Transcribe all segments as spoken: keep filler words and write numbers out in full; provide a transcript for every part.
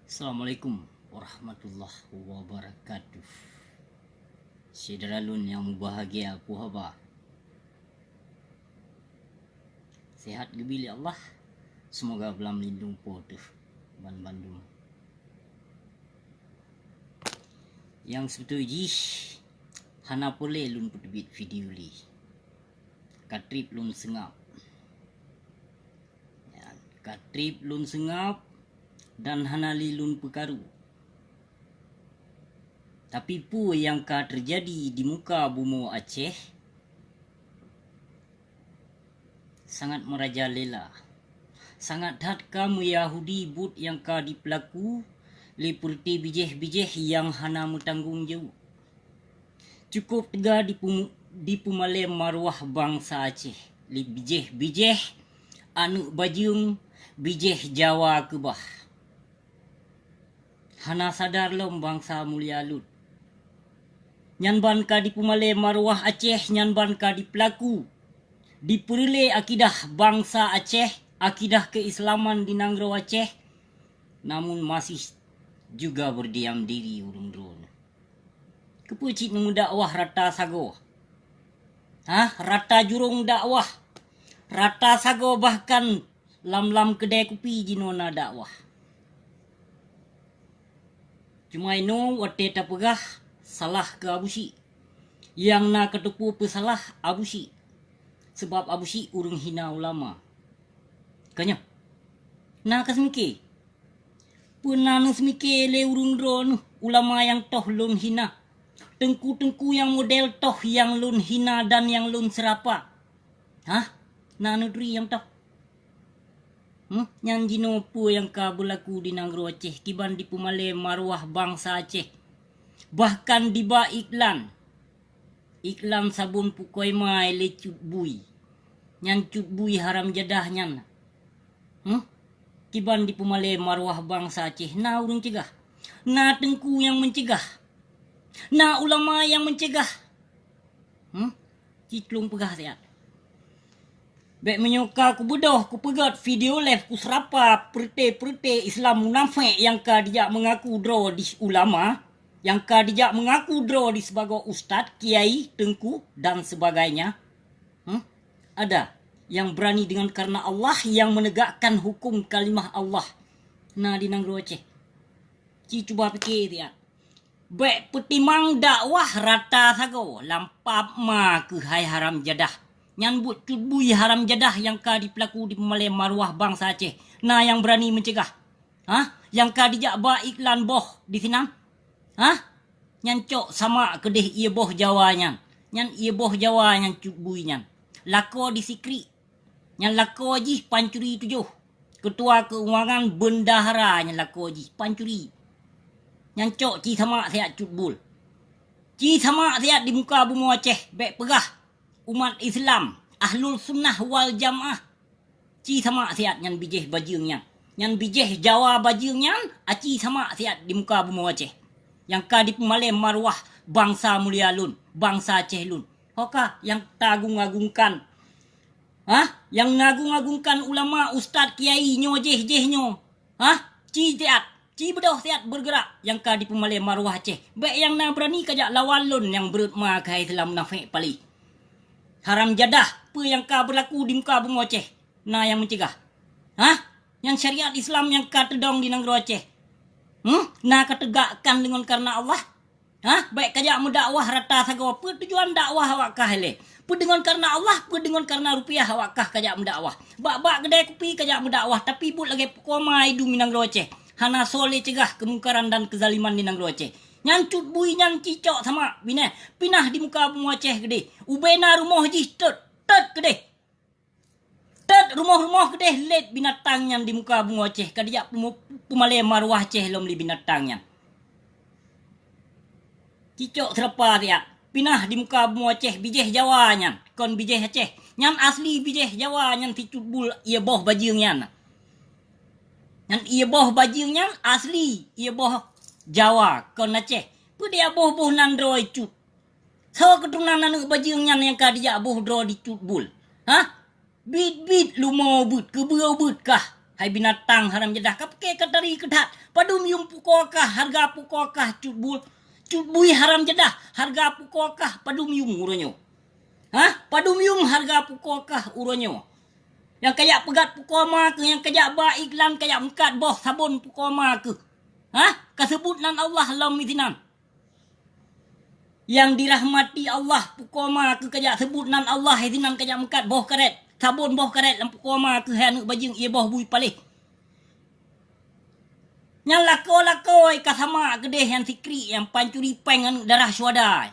Assalamualaikum warahmatullahi wabarakatuh. Syedara lôn nyang mubahgia, peue haba? Sehat geubi lé Allah. Seumoga beulam lindong Po teuh banbandum. Nyang seubeutôi jih hana peureulée lôn peuteubiet video lé. Ka treb lôn seungab. Ka treb lôn seungab dan hana lé lôn peukaru. Tapi peue nyang ka teujadi di muka bumoe Aceh sangat meurajalela. Sangat that ka meuyahudi buet nyang ka jipeulaku lé peureuté bijéh-bijéh nyang hana meutanggong jaweueb. Cukôp teuga dipeu-, dipeumalée maruah bansa Aceh lé bijéh-bijéh aneuëk bajeueng, bijéh Jawa keubah. Hana sadar lom bansa mulia lôn. Nyan ban ka dipeumalée maruah Aceh, nyan ban ka jipeulaku, jipeureulée akidah bansa Aceh, akidah keuislaman di nanggroe Aceh, namun masih juga berdiam diri ureuëng droeneueh. Keupeue cit neumeudakwah rata sagoe? Hah? Rata jurông dakwah, rata sagoe, bahkan lam-lam keudée kupi jinoe na dakwah. Cuma inoe watée tapeugah salah keu Abusyik, nyang na kateupeue peusalah Abusyik, sabab Abusyik ureuëng hina ulama. Ka nyoe, na kaseumike? Peue na neuseumiké lé ureuëng droeneueh ulama nyang toh lôn hina, teungku-teungku nyang model toh nyang lôn hina dan nyang lôn seurapa? Hah? Na neuturi nyang toh? Hmm? Nyan jinoe peue nyang ka beulaku di nanggroe Aceh, kiban dipeumalée maruah bansa Aceh. Bahkan diba iklan, iklan sabon pukoi mai lé Cut Bui. Nyan Cut Bui haram jadah nyan. Hmm? Kiban dipeumalée maruah bansa Aceh, na ureuëng cegah? Na teungku nyang meucegah? Na ulama nyang meucegah? Hmm? Ci lôn peugah siat. Bék meunyoe ka kubeudôh, kupeugét video live, kuseurapa peureuté-peureuté Islam munafék nyang ka dijak meungaku droe di ulama, nyang ka dijak meungaku droe di sibagoe ustaz, kiai, teungku, dan sebagainya. Hmm? Ada yang berani dengan karena Allah, yang menegakkan hukum kalimah Allah na di nanggroe Aceh? Ci cuba pike siat. Bék peutimang dakwah rata sagoe, lam pap ma keuhai haram jadah. Nyan buet Cut Bui haram jadah nyang ka dipeulaku dipeumalée maruah bansa Aceh. Na nyang beurani meucegah? Hah? Nyang ka dijak ba iklan boh disinan? Hah? Nyan cok samak keudeh ié boh Jawa nyan. Nyan ié boh Jawa nyan Cut Bui nyan. Lakoe di Sikrik. Nyan lakoe jih pancuri tujoh. Keutua keuangan bendahara nyan lakoe jih pancuri. Nyan cok ci samak siat Cut Bui. Ci samak siat di muka bumoe Aceh, bék peugah umat Islam, Ahlul Sunnah wal Jamaah. Ci samak siat nyan bijéh bajeueng nyan. Nyan bijéh Jawa bajeueng nyan, aci samak siat di muka bumoe Aceh. Nyang ka dipeumalée maruah bansa mulia lôn, bansa Aceh lôn. Ho ka nyang taagung-agungkan? Hah? Nyang ngagung-agungkan ulama, ustaz, kiai nyoe jéh-jéh nyoe? Hah? Ci siat, ci beudôh siat beurgeurak nyang ka dipeumalée maruah Aceh. Bék nyang na beurani kajak lawan lôn nyang breuet ma keuhai Islam munafék palé. Haram jadah, peue nyang ka beulaku di muka bumoe Aceh? Na nyang meucegah? Hah? Nyang syariat Islam nyang ka teudong di nanggroe Aceh? Hmm? Na ka teugakkan deungon kareuna Allah? Hah? Bék kajak meudakwah rata sagoe. Peue tujuan dakwah awak kah ilée? Peue deungon kareuna Allah, peue deungon kareuna rupiah awak kah kajak meudakwah? Bak-bak keudée kupi kajak meudakwah, tapi buet lagée peuko ma idum di nanggroe Aceh. Hana soe lé cegah keumungkaran dan keuzaliman di nanggroe Aceh. Nyan Cut Bui nyan cicok samak, bineh, pinah di muka bumoe Aceh keudeh. Ubena rumoh jih tot, tot keudeh. Tot rumoh-rumoh keudeh lét binatang nyan di muka bumoe Aceh, ka dijak peumu-, peumalée maruah Aceh lom lé binatang nyan. Cicok seurapa siat, pinah di muka bumoe Aceh bijéh Jawa nyan, kon bijéh Aceh. Nyan asli bijéh Jawa nyan si Cut Bui ié boh bajeueng nyan. Nyan ié boh bajeueng nyan asli ié boh Jawa, kon Aceh. Peue dijak boh-boh nan droe Cut? Soe keuturonan aneuëk bajeueng nyan nyang ka dijak boh droe di Cut Bui? Hah? Bit-bit lumo beuet, keubeue beuet kah? Hai binatang haram jadah, ka pike ka tari keu that. Padum yum pukoe kah hareuga pukoe kah cut bui? Cut bui haram jadah, hareuga pukoe kah padum yum uroe nyoe? Hah? Padum yum hareuga pukoe kah uroe nyoe? Nyang kajak peugat pukoe ma keuh, nyang kajak ba iklan, kajak meukat boh sabon pukoe ma keuh. Hah? Kaseubut nan Allah lom isinan. Nyang dirahmati Allah, pukoe ma keuh kajak seubut nan Allah isinan, kajak meukat boh karet, sabon boh karet lam pukoe ma keuh hai aneuk bajeueng, ie boh bui paléh. Nyang lakoe-lakoe ka sama keudeh nyang sikrik, nyang pancuri péng aneuk darah syuhada.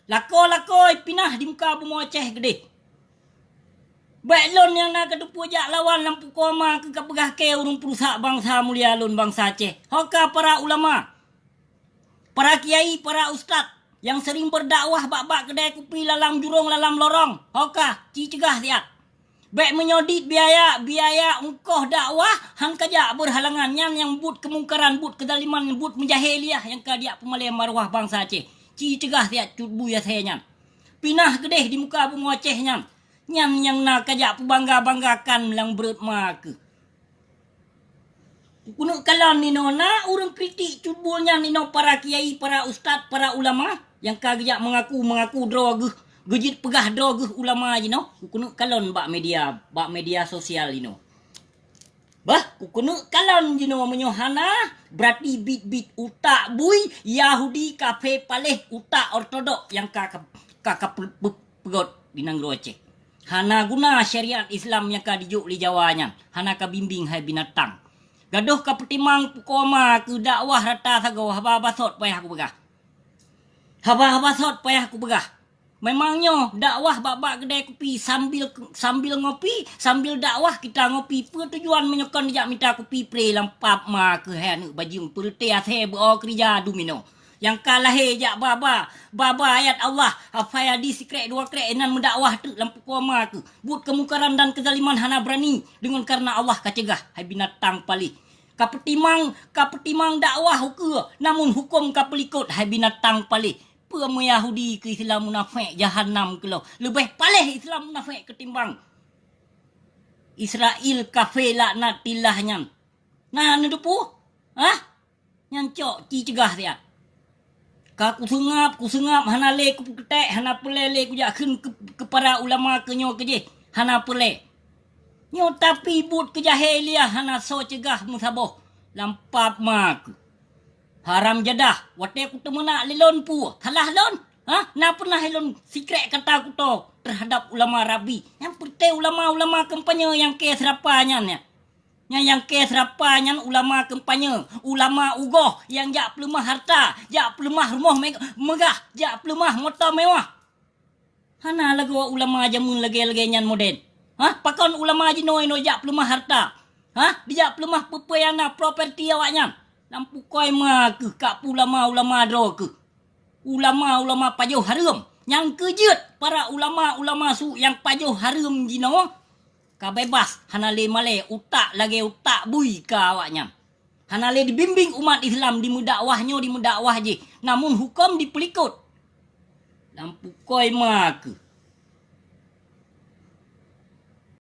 Lakoe-lakoe pinah di muka bumoe Aceh keudeh. Bék lôn nyang na kateupeue jak lawan lam pukoe ma keuh kapeugah kée ureuëng peurusak bansa mulia lôn bansa Aceh. Ho ka para ulama, para kiai, para ustaz nyang sering berdakwah bak-bak keudai kupi lalam jurông, lalam lorong. Ho ka, ci ceugah siat. Bék meunyoe dit biaya, biaya ungkoh dakwah han kajak beurhalangan, nyan nyang buet keumungkaran, buet keuzaliman, buet meujahiliah nyang ka dijak peumalée maruah bansa Aceh. Ci ceugah siat cut bui asée nyan. Pinah keudeh di muka bumoe Aceh nyan. Nyan nyang na kajak peubangga-banggakan lam breuet ma keuh. Keuneuk kalon inoe na ureuëng kritik cut bui nyan inoe, para kiai, para ustaz, para ulama nyang ka geujak mengaku-mengaku droe geuh, geujeuet peugah droe geuh ulama jinoe. Keuneuk kalon bak media, bak media sosial inoe. Bah, keuneuk kalon jinoe meunyoe hana, berarti bit-bit utak bui, Yahudi, kafé, paléh, utak ortodok nyang ka, ka, ka, ka pe-, pe-, peugöt di nanggroe Aceh. Hana guna syariat Islam nyang ka dijok lé Jawa nyan, hana ka bimbing hai binatang. Gadôh ka peutimang pukoe ma keuh dakwah rata sagoe, haba-haba sot payah kupeugah. Haba-haba sot payah kupeugah. Memang nyoe dakwah bak-bak keudai kupi sambil, sambil ngopi, sambil dakwah kita ngopi. Peue tujuan meunyoe kon jak mita kupi pre lam pab ma keuh hai aneuk bajeueng, peureuté asée beu keurija domino. Nyang ka lahé jak ba-ba, ba-ba ayat Allah, hafai hadis sikrek dua krek, inan meudakwah teuk lam pukoe ma keuh. Buet keumungkaran dan keuzaliman hana beurani, deungon kareuna Allah ka ceugah, hai binatang paléh. Ka peutimang, ka peutimang dakwah ukeue, namun huköm ka peulikot, hai binatang paléh. Peue meu Yahudi keu Islam munafék, jahanam keuloh. Leubeh paléh Islam munafék keutimbang Israel kafé laknatillah nyan. Na neuteupeue? Hah? Nyan cok ci ceugah siat. Ka kuseungab, kuseungab, hana lé kupeuketek, hana peureulée lé kujak kheun keu, keu para ulama keu nyoe keu jih, hana peureulée. Nyoe tapi buet keujahiliah hana soe ceugah meusaboh lam pab ma keuh. Haram jadah, watée kuteumeunak lé lôn peue, salah lôn? Hah? Na pernah lôn sikrek kata kuto terhadap ulama rabi? Nyang peureté ulama-ulama kampanye nyang kée seurapa nyan, nyan. Nyan nyang kée seurapa nyan ulama kampanye, ulama ugoh nyang jak peuleumah harta, jak peuleumah rumoh me-, meugah, jak peuleumah moto mewah. Hana lagoe ulama jameun lagée-lagée nyan moden. Hah? Pakon ulama jinoe-inoe jak peuleumah harta? Hah? Dijak peuleumah peue-peue nyang na properti awaknyan? Lam pukoe ma keuh ka ulama-ulama droe keuh. Ulama-ulama pajoh hareuem. Nyang keujeuet para ulama-ulama su nyang pajoh hareuem jinoe ka bebas, hana lé malée, utak lagée utak bui ka awaknyan. Hana lé dibimbing umat Islam, dimeudakwah nyoe, dimeudakwah jih, namun huköm dipeulikot. Lam pukoe ma keuh.